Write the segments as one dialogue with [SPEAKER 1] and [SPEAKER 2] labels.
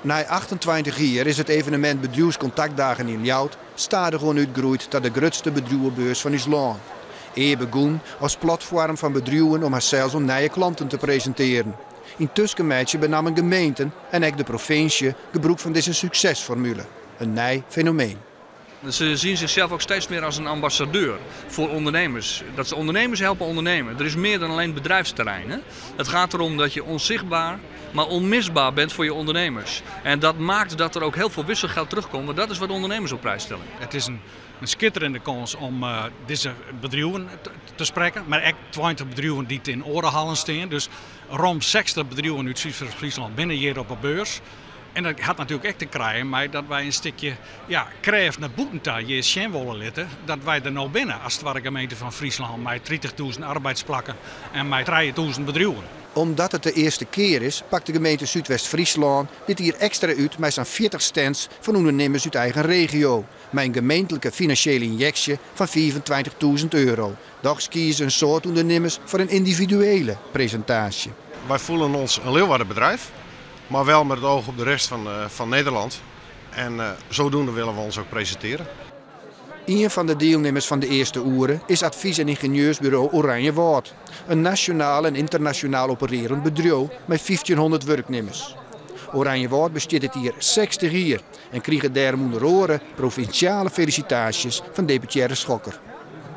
[SPEAKER 1] Nei 28 jier is it evenemint Bedriuwskontaktdagen yn Ljouwert stadichoan útgroeid ta de grutste bedriuwebeurs fan ús lân. Ea begûn as platfoarm fan bedriuwen om harsels oan nije klanten te presintearjen. Yntusken meitsje benammen gemeenten en ek de provinsje gebrûk fan dizze suksesformule. In nij fenomeen.
[SPEAKER 2] Ze zien zichzelf ook steeds meer als een ambassadeur voor ondernemers. Dat ze ondernemers helpen ondernemen. Er is meer dan alleen bedrijfsterrein. Hè? Het gaat erom dat je onzichtbaar, maar onmisbaar bent voor je ondernemers. En dat maakt dat er ook heel veel wisselgeld terugkomt. Want dat is wat ondernemers op prijs stellen.
[SPEAKER 3] It is in skitterjende kâns om dizze bedriuwen te sprekken, mar ek 20 bedriuwen dy't yn oare hallen stean. Dus rom 60 bedriuwen út Súdwest-Fryslân binne hjir op 'e beurs. En dat hat natuerlik ek te krijen mei dat wy in stikje ja, krêft nei bûten ta hjir sjen wolle litte dat wy der no binne as twadde gemeente fan Fryslân mei 30.000 arbeidsplakken en mei 3000 bedriuwen.
[SPEAKER 1] Omdat it de earste kear is, pakt de gemeente Súdwest-Fryslân dit jier ekstra út mei sa'n 40 stands fan ûndernimmers út eigen regio, mei in gemeentlike finansjele ynjeksje fan €25.000. Dochs kieze in soad ûndernimmers foar in yndividuele presintaasje.
[SPEAKER 4] Wij voelen ons een Leeuwarden bedrijf, maar wel met het oog op de rest van Nederland. En zodoende willen we ons ook presenteren.
[SPEAKER 1] Ien fan de dielnimmers fan de earste oere is advys- en yngenieursburo Oranjewâld. In nasjonaal en ynternasjonaal operearjend bedriuw mei 1500 wurknimmers. Oranjewâld bestiet dit jier 60 jier en kriget dêrom ûnder oare provinsjale felisitaasjes fan deputearre Schokker.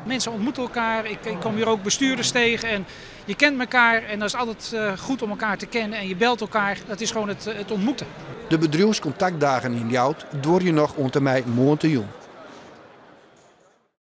[SPEAKER 5] Mensen ontmoeten elkaar, ik kom hier ook bestuurders tegen en je kent elkaar en dat is altijd goed om elkaar te kennen en je belt elkaar. Dat is gewoon het ontmoeten.
[SPEAKER 1] De bedriuwskontaktdagen yn Ljouwert duorje noch oant en mei moarntejûn.